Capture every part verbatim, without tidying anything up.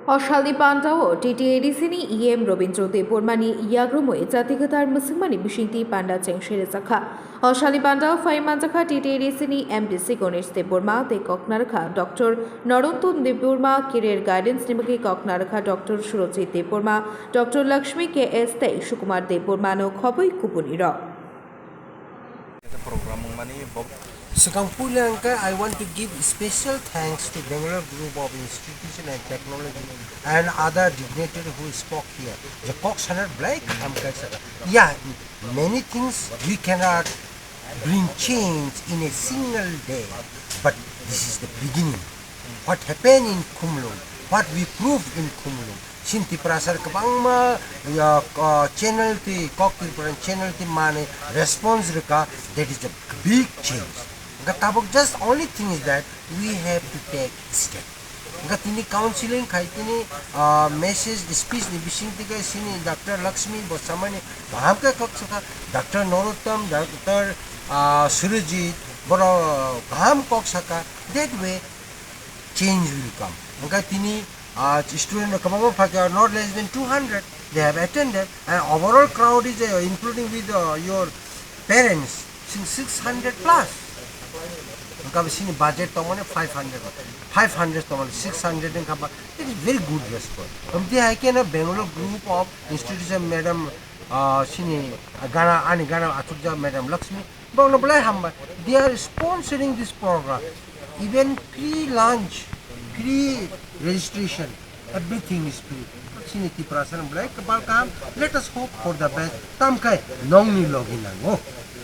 O salni pandao T T A D C ni E M Robindra Debbarma ni yagrumwi jati kwthar mwswngmani bisingtwi panda chengse rwjakha. O salni pandao phai manjakha T T A D C ni M D C Ganesh Debbarma tei kok narwkha Doctor Narottama Debbarma, Career Guidance ni bagwi kok narwkha Doctor Surojit Debbarma, Doctor Lakshmi K S tei Sukumar Debbarma no khobwi kubunirok. Swkang puila hwnkhe, I want to give special thanks to Bangalore Group of Institution and Technology and other dignitary who spoke here. Je kok sanar belai kaham kaisa. Yeah, many things we cannot bring change in a single day, but this is the beginning. What happened in Khumulwng, what we proved in Khumulwng, Chini Tiprasa kwbangma, ya, ah, channel twi kok Tripura channel twi manwi response rwkha, that is a big change. Hwnkhe tabuk just only thing is that we have to take step. Hwnkhe tini counseling khai tini, ah, message speech ni bisingtwi khe chini Doctor Lakshmi bo samani kaham khe kok sakha, Doctor Narottam, Doctor, ah, Surajit borok kaham kok sakha, that way change will come. Hwnkhe tini, ah, student rok kwbangma phaikha, not less than two hundred they have attended, and overall crowd is, uh, including with, uh, your parents, sing six hundred plus. Hwnkhe chini budget tongmani five hundred, five hundred tongmani six hundred wngkha ba, it is very good response. Amtwi hai kheno Bangalore group of institution madam, ah, chini gana, ani gana achukjak madam Lakshmi, Bongno belai hambai. They are sponsoring this program. Even free lunch, free registration, everything is free. Chini Tiprasa belai kwbal kaham. Let us hope for the best. Tamkhai nongni logi nango.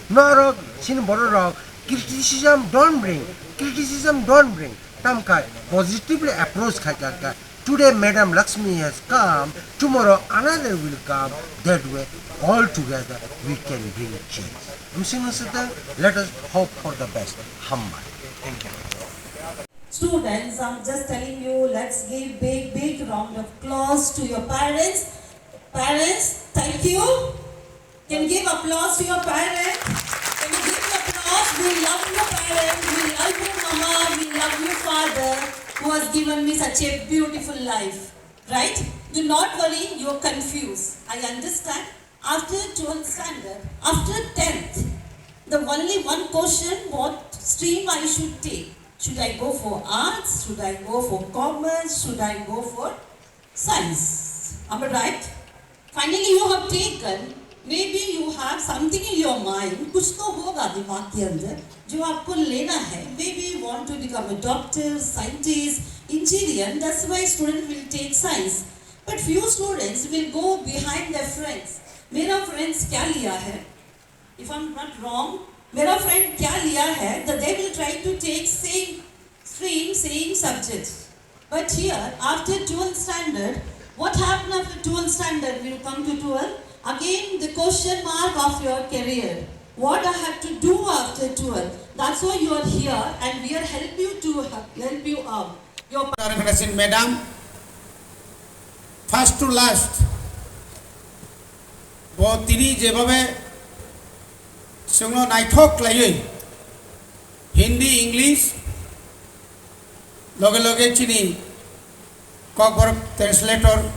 Norok, chini bororok, criticism don't bring. Criticism don't bring. Tamkhai positively approach khai kha. Today, Madam Lakshmi has come, tomorrow another will come. That way, all together we can bring change. Amsing sita, let us hope for the best. Hambai. Students, I'm just telling you, let's give big, big round of applause to your parents. Parents, thank you. Can give applause to your parents. Can you give applause? We love you, parents. We love you, mama. We love you, father, who has given me such a beautiful life. Right? Do not worry, you are confused. I understand. After twelfth standard, after tenth, the only one question, what stream I should take. Should I go for arts? Should I go for commerce? Should I go for science? Am I right? Finally, you have taken, maybe you have something in your mind, कुछ तो होगा दिमाग के अंदर जो आपको लेना है. Maybe you want to become a doctor, scientist, engineer. That's why student will take science. But few students will go behind their friends. मेरा friends क्या लिया है? If I'm not wrong, मेरा friend क्या लिया है? That they will try to take same stream, same subject. But here, after twelfth standard, what happened after twelfth standard? We'll come to twelve. Again, the question mark of your career. What I have to do after twelve? That's why you are here, and we are help you to help you out. Your Madam, first to last, bo tini jebhabe chwngno naithok khlaiwi Hindi, English, loge loge chini Kokborok translator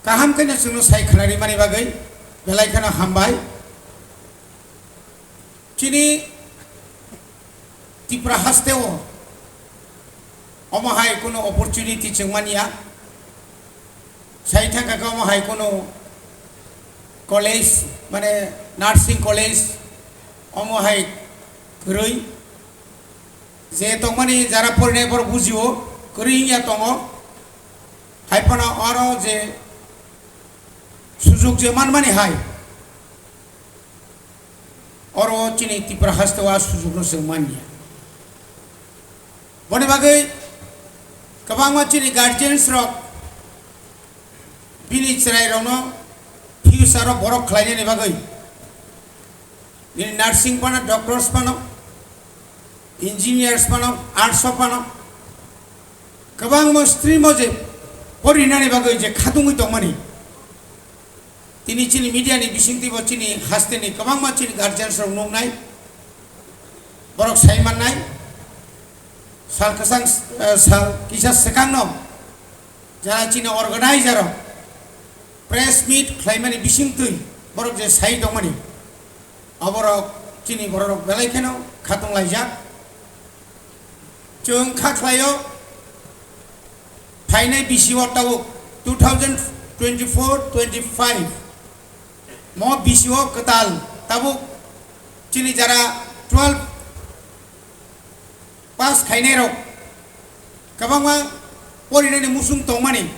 kaham khe no chwngno sai khwnarimani bagwi belai kheno hambai. Chini Tripura hasteo omo hai kuno opportunity chwng manya. Sai thangkha khe omo hai kuno college, mane nursing college, omo hai kwrwi. Je tongmani jara porinai borok bujio, kwrwi wngya tongo. Hai phano oro je sujuk je manmani hai, oro chini Tripura hasteo a sujukno chwng manya. Boni bagwi kwbangma chini guardians rok bini chwrairokno future o borok khlainani bagwi, bini nursing phano, doctors phano, engineers phano, arts o phano, kwbangma stream o je porinani bagwi je khatungwi tongmani. Tini chini media ni bisingtwi bo chini haste ni kwbangma chini guardians rok nuknai, borok sai mannai, sal kwchang, eh, sal kisa swkang no Jara chini organizer rok press meet khlaimani bisingtwi borok je sai tongmani, aborok chini bororok belai kheno khatung laijak. Chwng kha khlaio, phainai bisio tabuk two thousand twenty-four twenty-five mo bisio kwtal tabuk chini jara twelve pass khainairok kwbangma porinani musung tongmani,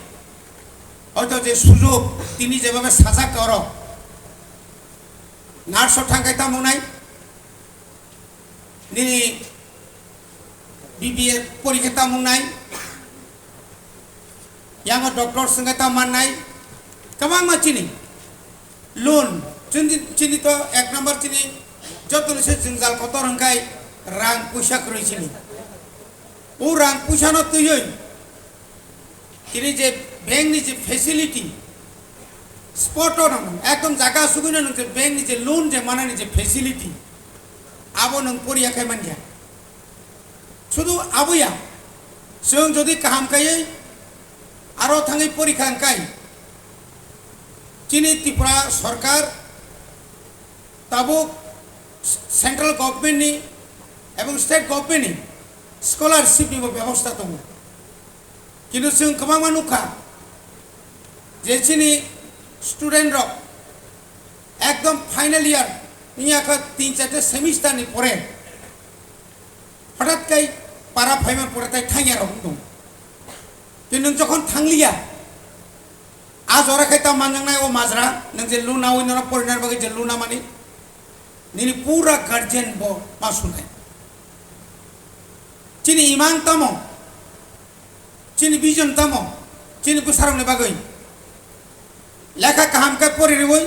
hoito je sujok tini jebabe sajak oro nurse o thangkai tamo nai, nini B B A porikhe tamo nai, yango doctor swngkhe tamo mannai, kwbangma chini loan, chini, chini to ek number chini joto ni se jwngjal kotor hwnkhe rang puisa kwrwi chini. O rang puisa no twiwi tini je bank ni je facility, spot o nang ekdom jaga sugwi no nang je bank ni je loan je manani je facility, abo nang poriya khai manya. Sudu abo ya, chwng jodi kaham kaiwi aro thangwi porikha hwnkhe, chini Tripura sorkar tabuk central government ni ebong state government ni scholarship ni bo bebosta tongo. Kintu chwng kwbangma nukha je chini student rok ekdom final year wngya kha tin charta semester ni pore hothat kai para phaima pore tai thangya rok wng tong. Kintu nwng jokhon thangliya, a jora khai ta manjaknai o majra, nwng je loan nawi nono porinar bagwi je loan namani, nini pura guardian bo ma sunai. Chini imang tamo? Chini vision tamo? Chini bwsarokni bagwi lekha kaham khe pori rwui,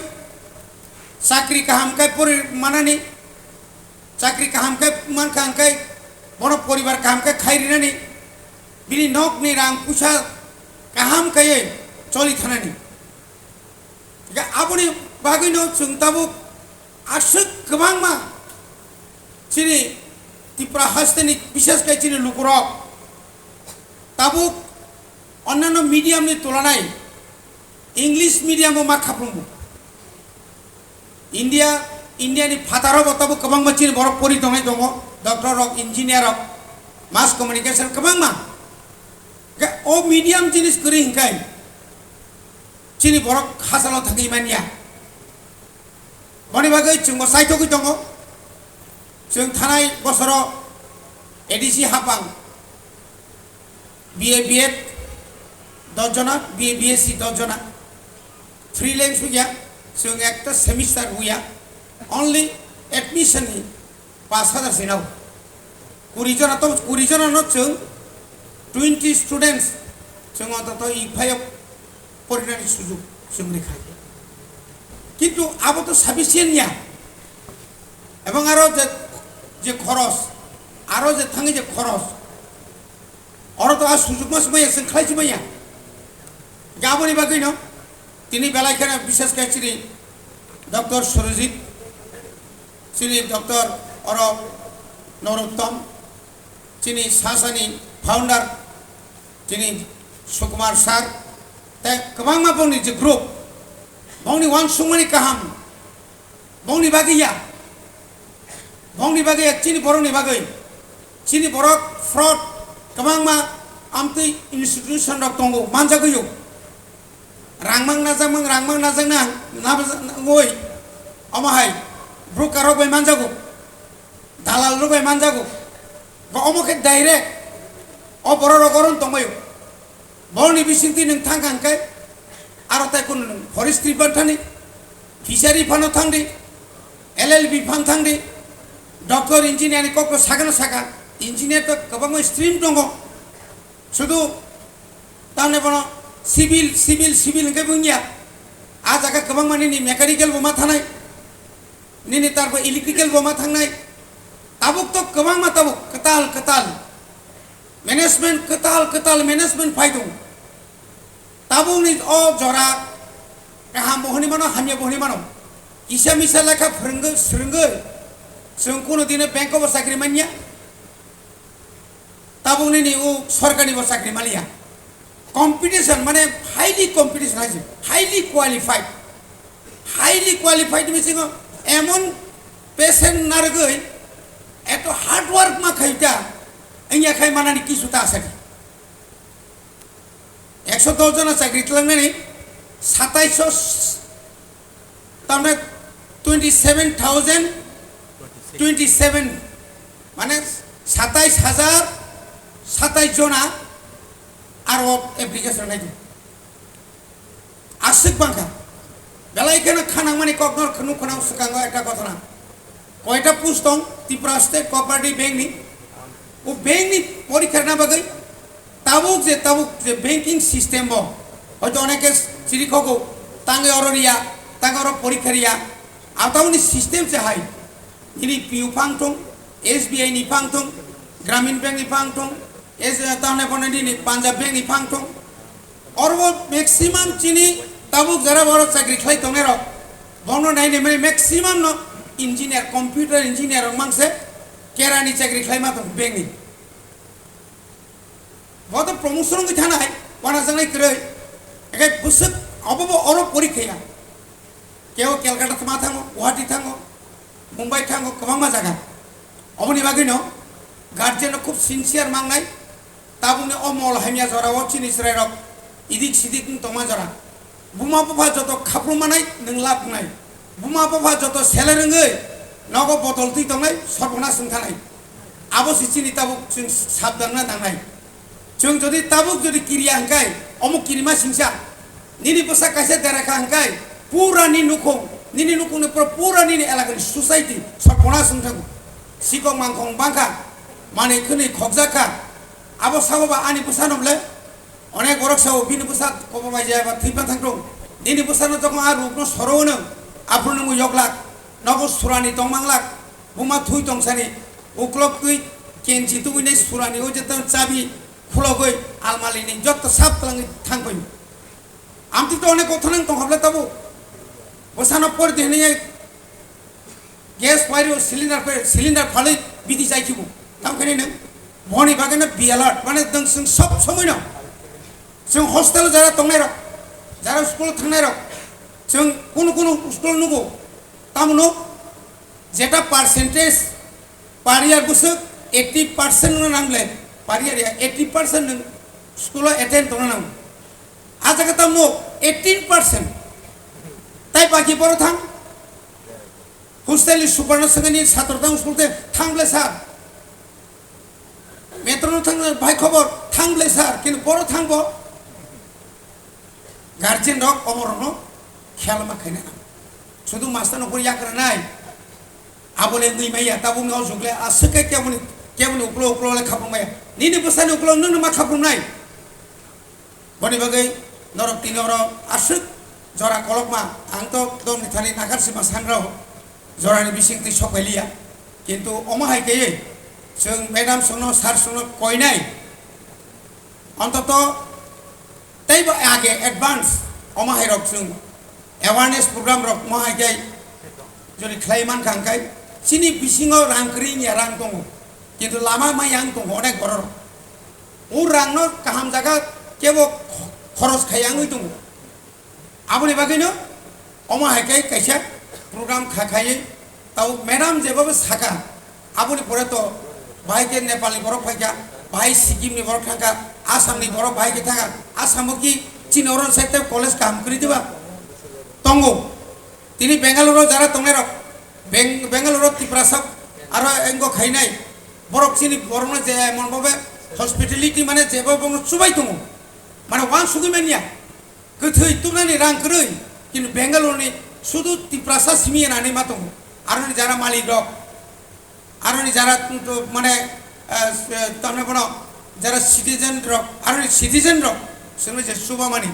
chakri kaham khe pori manani, chakri kaham khe mankha hwnkhe bono poribar kaham khe khai rinani, bini nokni rang puisa kaham khe choli thanani. Ga aboni bagwino chwng tabuk aswk kwbangma chini Tripura hasteni, bishes khe chini lukurok tabuk onnano medium ni tulanai English medium o ma khaprwngo. India, India ni phataro bo tabuk kwbangma chini borok pori tongnai tongo, doctor rok, engineer rok, mass communication kwbangma. Ga o medium jinis kwrwi hwnkhe chini borok hachalo thangwi manya. Boni bagwi chwngbo chaithogwi tongo. Chwng thanai bosoro A D C hapang B A B Ed dos jona, B A B S C dos jona. Freelance huya, chwng ekta semester huya. Only admission ni pash hajar se nao. Kuri jona to, kuri jona no chwng twenty students chwng ontoto i phayok porinani sujuk chwng rikha. Kintu abo to sufficient ya. Ebong aro je, je khoros, aro je thangwi je khoros, oro to a sujuk mas maya chwng khlai si maya. Aboni bagwi no tini belai kheno bishes khe chini doctor Surojit, chini doctor oro Norottom, chini sasani founder, chini Sukumar sir, tei kwbangma bongni je group, bongni uansukmani kaham, bongni bagwi ya, bongni bagwi ya, chini borokni bagwi, chini borok fraud kwbangma amtwi institution rok tongo, manjagwi o. Rangmang najakmang, rangmang najakna, nabjagoi, omo hai, broker rok bai manjago, dalal rok bai manjago, ba omo khe direct, o borok rok oron tongbaio, borokni bisingtwi nwng thang kha hwnkhe, aro tai kunu nwng forestry phan thani, fishery phano thangdi, L L B phan thangdi, doctor engineer ni kokno sakano saka, engineer to kwbangma stream tongo, sudu tamni bono civil, civil, civil hwnkhe bo wngya. A jaga kwbangma nini mechanical bo ma thanai, nini tarpor electrical bo ma thangnai. Tabuk to kwbangma tabuk kwtal kwtal management, kwtal kwtal management phai tongo. Tabukni o jora kaham bo hwnwi mano, hamya bo hwnwi mano. Kisa misa lekha phwrwngwi, swrwngwi chwng kunu dino bank o bo chakri manya. Tabuk nini o sorkar ni bo chakri maliya. Competition mane highly competition hai se, highly qualified, highly qualified ni bisingo emon patient narwgwi eto hard work ma khai ta, wngya khai manani kisu ta asadi. Ekso dos jona chakri tlangnani, satais tamne twenty seven thousand twenty seven, mane satais hajar satais jona aro application nai. Aswk bangkha. Belai kheno khanangmani kokno khunu khunang swkango ekta ghotona. Koita post tong Tripura State Cooperative Bank ni. O bank ni porikha rwna bagwi tabuk je, tabuk je banking system bo hoito oneke chiri khogo, tange oro riya, tange oro porikha riya. Atamoni system se hai. Nini P U phang thung, S B I ni phang thung, Gramin Bank ni phang thung, S, tamne phone nini Punjab Bank ni phang thung. Oro maximum chini tabuk jara boro chakri khlai tongnai rok, bono nai ni mani maximum no engineer, computer engineer rok mangse kerani chakri khlai ma tong bank ni. Bo to promotion wngwi thanai, wana jangnai kwrwi. Ekai bwswk obo bo oro porikha ya. Keo Calcutta thma thango, Guwahati thango, Mumbai thango, kwbangma jaga. Oboni bagwino guardian no khub sincere mangnai. Tabukni o mol hamya jora o chini chwrairok idik sidik wng tongma jora. Buma bupha joto khaprum manai nwng lab wngnai. Buma bupha joto seler wngwi nogo botol twi tongnai, sorbonas wng thanai. Abo se chini tabuk chwng sabdangna nangnai. Chwng jodi tabuk jodi kiriya hwnkhe, omo kirima singsa. Nini bwsa kaisa dera kha hwnkhe, pura ni nukhung, nini nukhungni pura, pura nini elakani society sorbonas wng thango. Sikok mangkhong bangkha, manwi khwnwi khokjak kha. Abo sabo ba ani bwsano bwle onek borok sao bini bwsa kobor bai jaya ba thwi phan thang thung. Nini bwsano jokhon a rukno soro hwno, aphuru nungwi yoklak, nogo surani tong manglak, buma thui tongsani, uklok twi kenchi tubui nai surani o jetan chabi khulogwi almali ni jotto sap twlangwi thang bai. Amtwi to onek kotha nang tong hable tabo. Bwsano pori de hwnwi gas pairo, cylinder pairo, cylinder phalwi bidi jai khibo. Tamo khe nang boni bagwi no be alert, mane dong sing sob somoi no. Chwng hostel jara tongnai rok, jara school thangnai rok, chwng kunu kunu school nugo, tamo no jeta percentage pariyar bwswk eighty percent no nang le, pariyar ya eighty percent no school attend tongna nang. A jaga tamo eighteen percent. Tai baki boro thang. Hostel ni super no swngani satro tang school te thang ble sir. Metro no thang bai khobor thang ble sir. Kintu boro thang bo. Guardian rok oborokno khel ma khaina nang. Sudu master no puri yakra nai. Abole ngui maya tabuk no jugle aswk kemuni, kemuni uklo uklo le khapung maya. Nini bwsani uklo nunu ma khapung nai. Boni bagwi norok tini oro aswk jora kolokma, ang to dongni thani nagar sima sanrao jorani bising twi sok pailiya. Kintu omo hai khe chwng madam songno, sir songno koinai. Ontoto teibo age advance omo hai rok chwng awareness program rok omo hai khe jodi khlai man kha hwnkhe chini bisingo rang kwrwi ya rang tongo, kintu lama ma yang tongo onek borok rok. O rangno kaham jaga kebo khoros khai wngwi tongo. Aboni bagwino omo hai khe kaisa program kha khaiwi tau madam jebabo saka, aboni pore to bahai khe Nepalni borok phaikha, bahai Sikkimni borok thangkha, Assamni borok bahai khe thangkha, Assamo ki chini oro side college kaham kwrwi diba? Tongo. Tini Bengaluru jara tongnai rok, Beng-, Bengaluru Tiprasa aro engo khainai borok chini borokno je mon bobe hospitality mane jebo bono chubai tongo, mane wansugwi manya. Kwthwi tubnani rang kwrwi, kintu Bengaluru ni sudu Tiprasa simi yanani ma tongo. Aroni jara malik rok, aroni jara tu, tu, mane, eh, s-, eh, tamne bono jara citizen rok, aroni citizen rok, sini je subamani.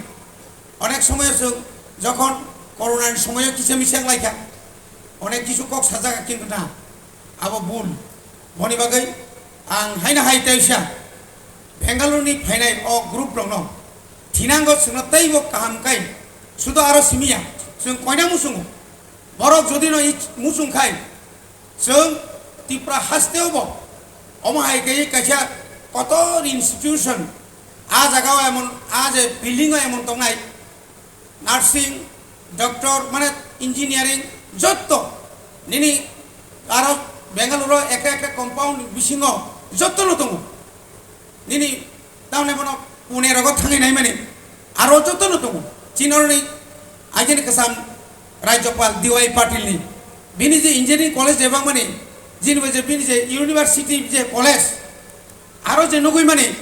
Onek somoyo chwng jokhon corona ni somoyo kisa misa wnglaikha, onek kisu kok sajak, kintu na, abo bul. Boni bagwi ang haino hai teisa Bengaluru ni phainai o group rokno thinango, chwngno teibo kaham kai, sudo aro simiya, chwng koina muchungo. Borok jodi no i muchung khai, chwng Tripura hasteo bo omo hai khe kaisa kotor institution, A jaga o emon, a je building o emon tongnai, nursing, doctor, mane engineering, jotto nini aro Bangalore o ekra ekra compound bisingo jotto no tongo. Nini tamne bono Pune rogo thangwi naimani aro jotto no tongo. Chinorni agini kasam Rajyapal D Y Patil ni, bini je engineering college je bangmani, jini bai je bini je university je college, aro je nugwi mani,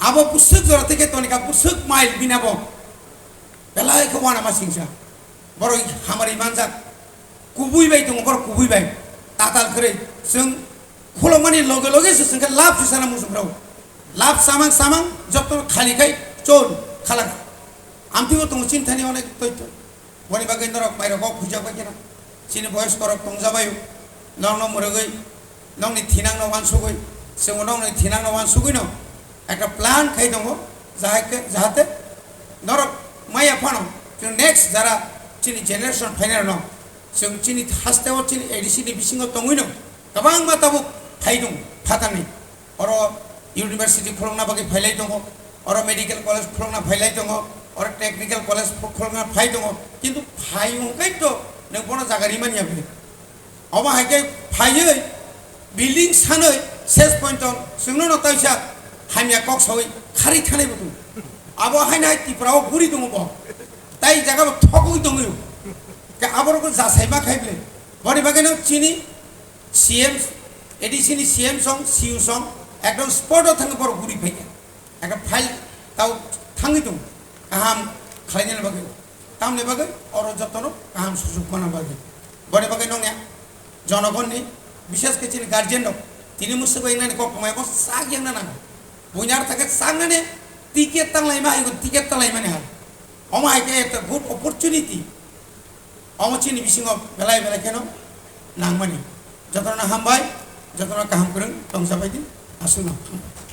abo bwswk jora tei khe tonika bwswk mile bini abo belai khe uanama singsa. Borok hamari manjak, kubui bai tongo, borok kubui bai tatal kwrwi. Chwng khulokmani loge loge se chwng khe lab se sana muchung rw. Lab samang samang jotto khali khai chol khalak. Amtwi bo tongo chini thani onek toito. Boni bagwi norok mairok kok huijak bai kheno. Chini boyos korok tongjabaio. Nokno mwrwgwi, nokni thinangno uansugwi, chwng nokni thinangno uansugwino ekta plan khai tongo, jahake, jahate norok maya phano chwng next jara chini generation phainai rokno chwng chini hasteo chini A D C ni bisingo tongwino kwbangma tabuk phai tongo phatarni. Oro university khulokna bagwi phailai tongo, oro medical college khulokna phailai tongo, oro technical college khulokna phai tongo, kintu phai hwnkhe to nwng bono jaga rimani ya bwle. Omo hai khe phaiwi building sanwi ses pointo chwngno no taisa hamya kok sawi khari thanai bo tongo. Abo haino hai Tripura o guri tongo bo. Tai jaga bo thokwi tongwi. Khe aborok jasai ma khai bwle. Boni bagwi no chini C M, A D C ni C M song, C U song, ekdom spot o thangwi borok guri phaikha. Ekta file tao thangwi tong, kaham khlainani bagwi. Tamni bagwi oro jotono kaham sujuk mana bagwi. Boni bagwi nongya jonogonni, bishes khe chini guardian rok, tini mwswk bai nani kok tongnai bo sak yangna nango. Buini artha khe saknani ticket tanglaima hai, ticket tanglaimani hai. Omo hai khe ekta good opportunity. Omo chini bisingo belai belai kheno nangmani. Jotono hambai, jotono kaham kwrwng tongsabai di, aswkno hambai.